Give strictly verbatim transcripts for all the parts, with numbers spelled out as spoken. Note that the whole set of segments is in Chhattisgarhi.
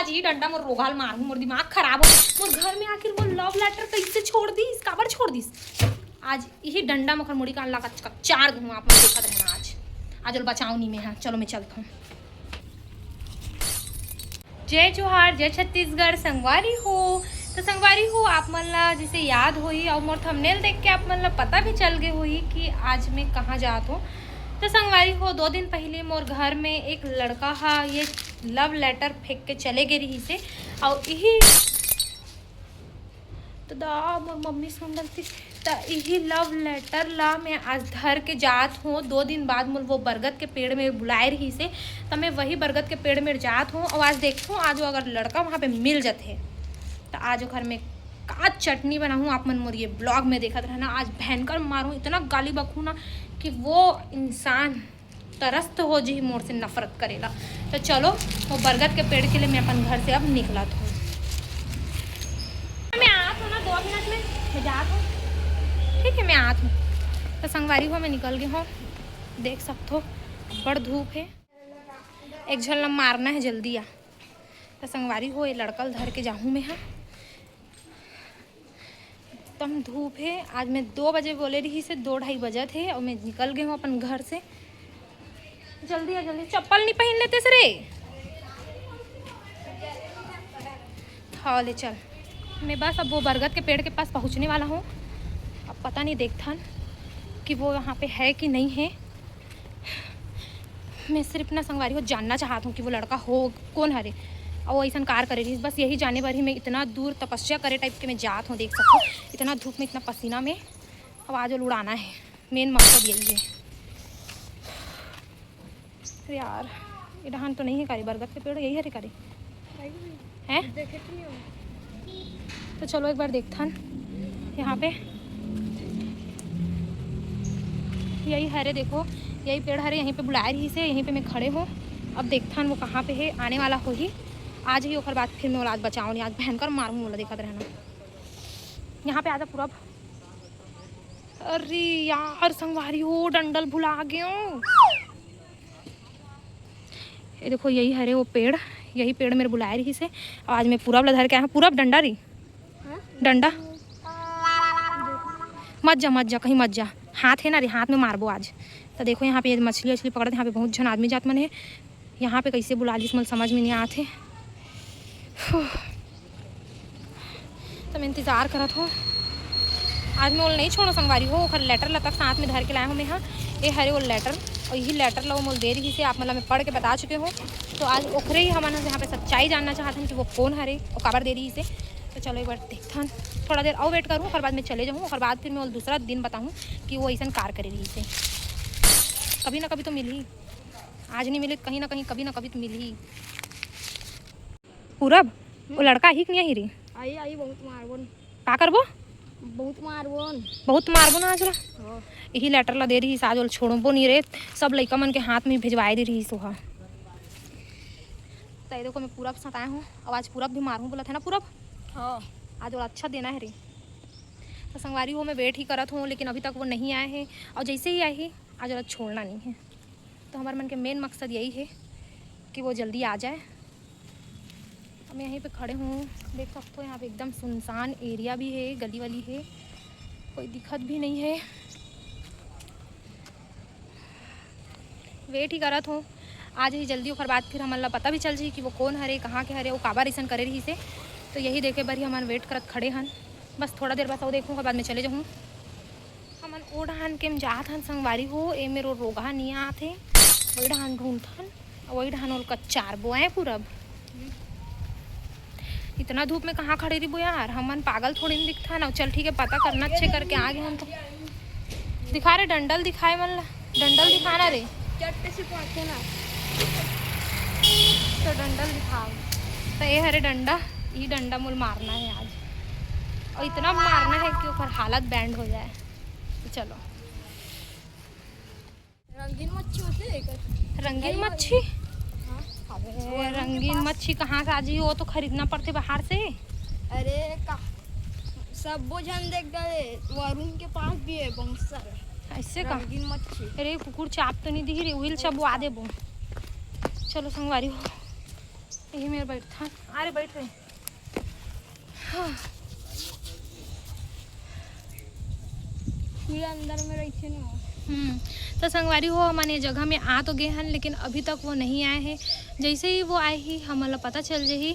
ये डंडा मोर रोगहा ल मारहूँ, मोर दिमाग खराब हो। मोर घर में आखिर वो लव लेटर कैसे छोड़ दिस, काबर छोड़ दिस? आज यही डंडा मोखर मुड़ी कान ला कच कच चार दूँ, आप मन देखत रहना आज। आज ओला बचाओ नहीं मैं, हाँ, चलो मैं चलत हूँ। जय जोहार, जय छत्तीसगढ़। संगवारी हो, तो संगवारी हो, आप मन ला जैसे याद होही और मोर थंबनेल देख के आप मन ला पता भी चल गए होही कि आज मैं कहाँ जात हूँ। तो संगवारी हो, दो दिन पहले मोर घर में एक लड़का हा ये लव लेटर फेंक के चले गे रहिसे। और यही तो दा मोर मम्मी सुन डलती। त इही लव लेटर ला मैं आज धर के जात हूँ। दो दिन बाद मोल वो बरगद के पेड़ में बुलाए रहिसे, त मैं वही बरगद के पेड़ में जात हूँ। और आज देखूँ, आज वो अगर लड़का वहाँ पे मिल जाते, त आज ओकर में का चटनी बनाहूँ, आप मन मोर ये ब्लॉग में देखत रहना। आज भयंकर मारूँ, इतना गाली बकूँ ना कि वो इंसान तरस्त हो जी मोर से नफरत करेला। तो चलो, वो बरगद के पेड़ के लिए मैं अपन घर से अब निकलत हूँ। मैं आत हूँ ना, दो मिनट में मैं जात हूँ। ठीक है, मैं आत हूँ। तो संगवारी हो, मैं निकल गई हूँ, देख सकत हो, बड़ धूप है। एक झन ला मारना है, जल्दी आ। तो संगवारी हो, ये लड़का ल धर के जाहूँ मैं, हाँ। एकदम धूप है। आज मैं दो बजे बोले रहिसे, दो ढाई बजत है और मैं निकल गई हूँ अपन घर से। जल्दी आ, जल्दी। चप्पल नहीं पहन लेते रे। हाँ, ले चल। मैं बस अब वो बरगद के पेड़ के पास पहुँचने वाला हूँ। अब पता नहीं, देखथन कि वो यहाँ पे है कि नहीं है। मैं सिर्फ ना संगवारी हो जानना चाहत हूँ कि वो लड़का हो कोन हरे, और वो ऐसन कार करे रहिस। बस यही जाने बर ही मैं इतना दूर तपस्या करे टाइप के मैं जात हूँ। देख सकत हो, इतना धूप में, इतना पसीना में, अब आज उड़ाना है। मेन मकसद यही है। अरे यार, ये डहान तो नहीं है का रे, बरगद के पेड़ यही हरे का रे? हैं? तो चलो एक बार देखथन यहाँ पे। यही हरे, देखो, यही पेड़ हरे, यहीं पे बुलाए रहिसे, यहीं पे मैं खड़े हूँ। अब देखथन वो कहाँ पे है, आने वाला होही। आज ही ओकर बाद फिर मैं ओला आज बचाओ नहीं, आज भयंकर मारूँ ओला, देखत रहना। यहाँ पे आजा पूरा। अरे यार संगवारी हो, डंडा ल भुला गए हूँ। ये देखो, यही हरे वो पेड़, यही पेड़ मेरे बुलाए रहिसे। आज मैं पूरब ला धर के आया हूँ, पूरब डंडा रही, हाँ? डंडा। मत जा, मत जा, कहीं मत जा, हाथ है ना रे, हाथ में मारबो आज। तो देखो यहाँ पे ये मछली वछली पकड़त, यहाँ पे बहुत झन आदमी जात मन है। यहाँ पे कैसे बुला लिस, मोला समझ में नहीं आत है। तो मैं इंतजार करत हूँ। आज मैं ओला नहीं छोड़ो संगवारी हो, ओकर लेटर ला तक साथ में धर के लाए हूँ मैं। हाँ, ये हरे वो लेटर, और यही लेटर ला वो मोला दे रहिसे, आप मन ला मैं पढ़ के बता चुके हूँ। तो आज ओकरे ही हमन यहाँ पे सच्चाई जानना चाहत हन कि वो कौन हरे और काबर दे रहिसे। तो चलो एक बार देखथन, थोड़ा देर और वेट करूँ, ओकर बाद मैं चले जाऊँ, ओकर बाद फिर मैं ओला दूसरा दिन बताऊँ कि वो ऐसन कार करे रहिसे। कभी ना कभी तो मिलही, आज नहीं मिले, कहीं ना कहीं, कभी ना कभी तो मिलही। पूरब, वो लड़का ही कि नहीं ही रे? आई, आई, बहुत मारबोन। का करबो? बहुत मारबोन। बहुत मारबो ना आज ला। हाँ। यही लेटर ला दे रहिस, आज ओला छोड़बो नहीं रे। सब लइका मन के हाथ में भेजवाए दे रहिस ओहा। तो ये देखो, मैं पूरब सताए हूँ, अब आज पूरब भी मारूँ बोला था ना पूरब। हाँ। आज ओला अच्छा देना है रे। तो संगवारी हो, मैं वेट ही करत हूँ, लेकिन अभी तक वो नहीं आए हैं, और जैसे ही आए ही, आज ओला छोड़ना नहीं है। तो हमारे मन के मेन मकसद यही है कि वो जल्दी आ जाए। अब मैं यहीं पे खड़े हूँ, देख सकते हो यहाँ पे एकदम सुनसान एरिया भी है, गली वाली है, कोई दिखत भी नहीं है। वेट ही करत हूँ, आज ही जल्दी, ओकर बाद फिर हमन ला पता भी चल जाही कि वो कौन हरे, कहाँ के हरे, वो काबर अइसन करे रहिसे। तो यही देखे बर ही हमन वेट करत खड़े हन। बस थोड़ा देर बस और देखूँ, ओकर बाद में चले जाहूँ। हमन ओ डहान के म जात हन संगवारी हो, ए मेर ओ रोगहा नहीं आत हे, वही डहान ढूंढथन, वही डहान ओल कच्चार बोए पूरब। इतना धूप में कहाँ खड़े रहिबो यार, हमन पागल थोड़ी न दिखथन। अउ चल ठीक है, पता करना अच्छे करके आ गए हम तो। दिखा रे डंडा ल, दिखाए मन ला, डंडा ल दिखाना रे। चट्ट से पाके ना। तो डंडा ल दिखाओ। तो ये हरे डंडा, ये डंडा मोल मारना है आज, और इतना मारना है कि ओकर हालत बैंड हो जाए। तो चलो। रंगीन मच्छी होथे एकर। रंगीन मच्छी? हाँ। अबे, रंगीन मच्छी कहाँ से आ जाही? वो तो खरीदना पड़थे बाहर से। अरे का, सब्बो झन देख डाले, वरुण के पास भी है बहुत सारा। ऐसे का? रंगीन मच्छी। अरे, कुकुर चाप तो नहीं दिही रे, उहिल चबवा देबो। चलो संगवारी हो। यही मेर बैठथन। अरे, बैठ रे। हाँ। ये अंदर में रहिथे ना। हम्म, तो संगवारी हो, हमन ये जगह में आ तो गए हन, लेकिन अभी तक वो नहीं आए हे। जैसे ही वो आए ही, हमन ला पता चल जाही।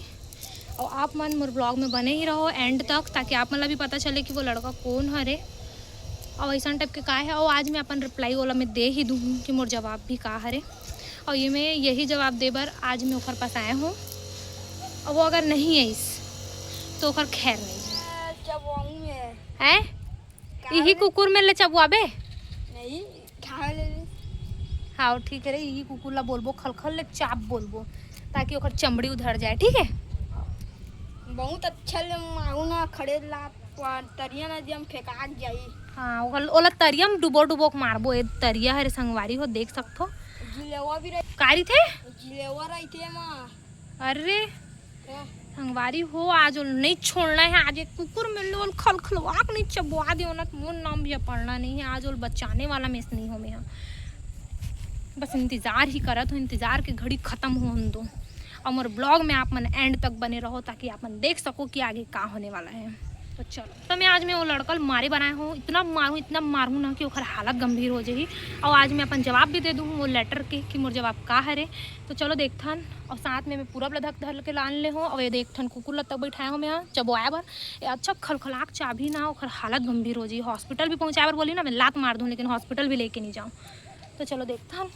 और आप मन मोर vlog में बने ही रहो end तक, ताकि आप मन ला भी पता चले कि वो लड़का कौन हरे और ऐसा type के का है। और आज मैं अपन reply ओला मैं दे ही दूँ कि मोर जवाब भी का हरे। और ये मैं यही जवाब दे बर आज मैं ओखर पास आए हूँ। और वो अगर नहीं आइस तो ओखर खैर नहीं है। चबवाऊँ मैं। हैं? का इही बोले? कुकुर में ले चबवाबे? नहीं, खा ले ले। हाँ, ठीक है रे, इही कुकुर ला बोलबो, खलखल ले चाप बोलबो, ताकि ओकर चमड़ी उधर जाए, ठीक है? बहुत अच्छा ले मारू ना, खड़े ला प-, तरिया नदी में फेंका जाई। हाँ, ओला, ओला तरिया में डुबो डुबो के मारबो। ए तरिया हरे संगवारी हो, देख सकथो। जिलेवा भी रही। का रहिथे? जिलेवा रहिथे मा। अरे, हाँ। संगवारी हो, आज ओला नहीं छोड़ना है। आज एक कुकुर मिल लो, ओला खलखलवा के नहीं चबवा दे ना, तो मोर नाम भी पढ़ना नहीं है। आज ओला बचाने वाला में से नहीं हो मैं हाँ। बस इंतजार ही करत हो, इंतजार के घड़ी खत्म होन दो। और मोर vlog में आप मन end तक बने रहो, ताकि आप मन देख सको कि आगे का होने वाला है। तो चलो, तो मैं आज मैं वो लड़का ल मारे बनाए हूँ, इतना मारूँ, इतना मारूँ ना कि ओकर हालत गंभीर हो जाही। और आज मैं अपन जवाब भी दे दूँ वो letter के कि मोर जवाब का हरे। तो चलो देखथन, और साथ में मैं पूरब ला धक धर के लान ले हूँ, और ये देखथन कुकुर ला तक बैठाए हूँ मैं यहाँ चबवाए बर। ये अच्छा खलखलाक चाबही ना, ओकर हालत गंभीर हो जाही। Hospital भी पहुँचाए बर बोली ना, मैं लात मार दूँ, लेकिन hospital भी लेके नहीं जाऊँ। तो चलो देखथन।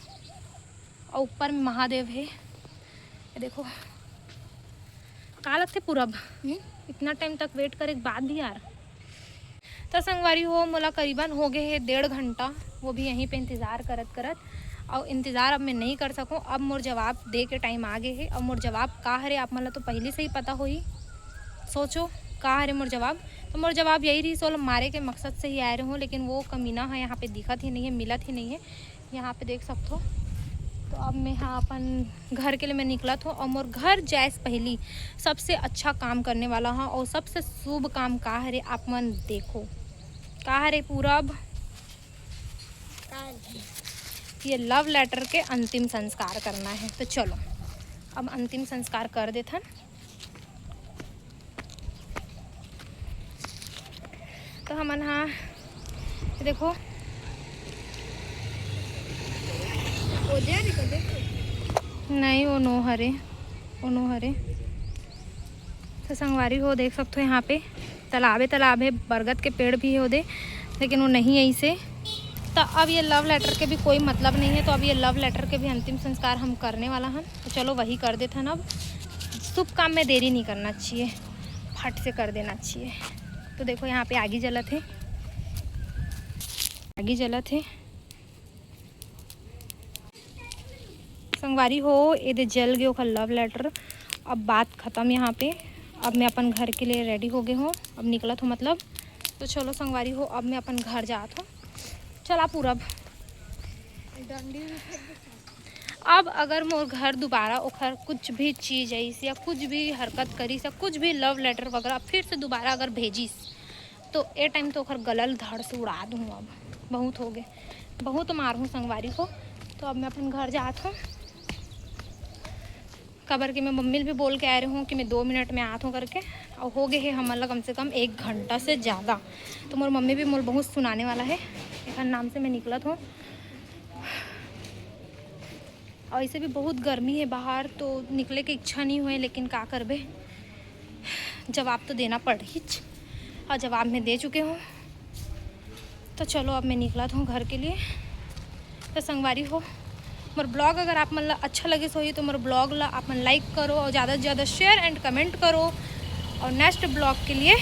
और ऊपर में महादेव है, ये देखो। का लगथे पूरब? हम्म? इतना time तक wait करे के बाद भी यार। तो संगवारी हो, मोला करीबन हो गए है डेढ़ घंटा, वो भी यहीं पे इंतजार करत करत। और इंतजार अब मैं नहीं कर सकूँ, अब मोर जवाब दे के time आ गए है। और मोर जवाब का हरे, आप मन ला तो पहले से ही पता होही। सोचो, का हरे मोर जवाब। तो मोर जवाब यही रही, ओला मारे के मकसद से ही आए रहूँ, लेकिन वो कमीना है यहाँ पे दिखत ही नहीं है, मिलत ही नहीं है। यहाँ पे देख सकथो। तो अब मैं हाँ अपन घर के लिए मैं निकलत हूँ, और मोर घर जाए से पहली सबसे अच्छा काम करने वाला हाँ, और सबसे शुभ काम का हरे, आप मन देखो। का हरे पूरब? ये love letter के अंतिम संस्कार करना है। तो चलो, अब अंतिम संस्कार कर देथन। तो हमन हा, ये देखो। वो दे रही, तो देखो। नहीं, वो नो हरे, वो नो हरे। तो संगवारी हो, देख सकते हो, यहाँ पे तालाबे तालाब है, बरगद के पेड़ भी है ओदे, लेकिन वो नहीं है इसे। तो अब ये love letter के भी कोई मतलब नहीं है, तो अब ये love letter के भी अंतिम संस्कार हम करने वाला हन। तो चलो, वही कर देथन। अब शुभ काम में देरी नहीं करना चाहिए, फट से कर देना चाहिए। तो देखो, यहाँ पे आगी जलत है, आगी जलत है। संगवारी हो, ये दे जल गए ओकर love letter। अब बात खत्म यहाँ पे। अब मैं अपन घर के लिए ready हो गए हूँ, अब निकलत हूँ मतलब। तो चलो संगवारी हो, अब मैं अपन घर जात हूँ। चला पूरब। डंडी भी फेंक दे। अब अगर मोर घर दोबारा ओखर कुछ भी चीज आइस या कुछ भी हरकत करिस या कुछ भी love letter वगैरह फिर से दोबारा अगर भेजिस, तो ए time तो ओखर गला ल धड़ से उड़ा दूँ। अब बहुत हो गए, बहुत मारहूँ संगवारी हो। तो अब मैं अपन घर जात हूँ, काबर कि मैं मम्मी ल भी बोल के आए रहूँ कि मैं दो मिनट में आत हूँ करके। और हो गए है हमन ला कम से कम एक घंटा से ज़्यादा। तो मोर मम्मी भी मोर बहुत सुनाने वाला है, एखर नाम से मैं निकलत हूँ। और ऐसे भी बहुत गर्मी है बाहर, तो निकले के इच्छा नहीं हुए, लेकिन का करबे, जवाब तो देना पड़हीच। और जवाब मैं दे चुके हूँ। तो चलो, अब मैं निकलत हूँ घर के लिए। तो संगवारी हो, मोर vlog अगर आप मन ला अच्छा लगे होही, तो मोर vlog ला आप मन like करो और ज़्यादा से ज़्यादा share and comment करो, और next vlog के लिए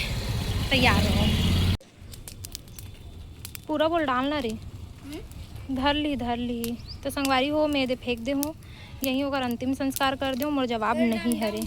तैयार रहो। पूरा बोल डालना रे। हम्म? धर ली, धर ली। तो संगवारी हो, मैं दे फेंक दे हूँ, यहीं ओकर अंतिम संस्कार कर दे हूँ, मोर जवाब नहीं हरे।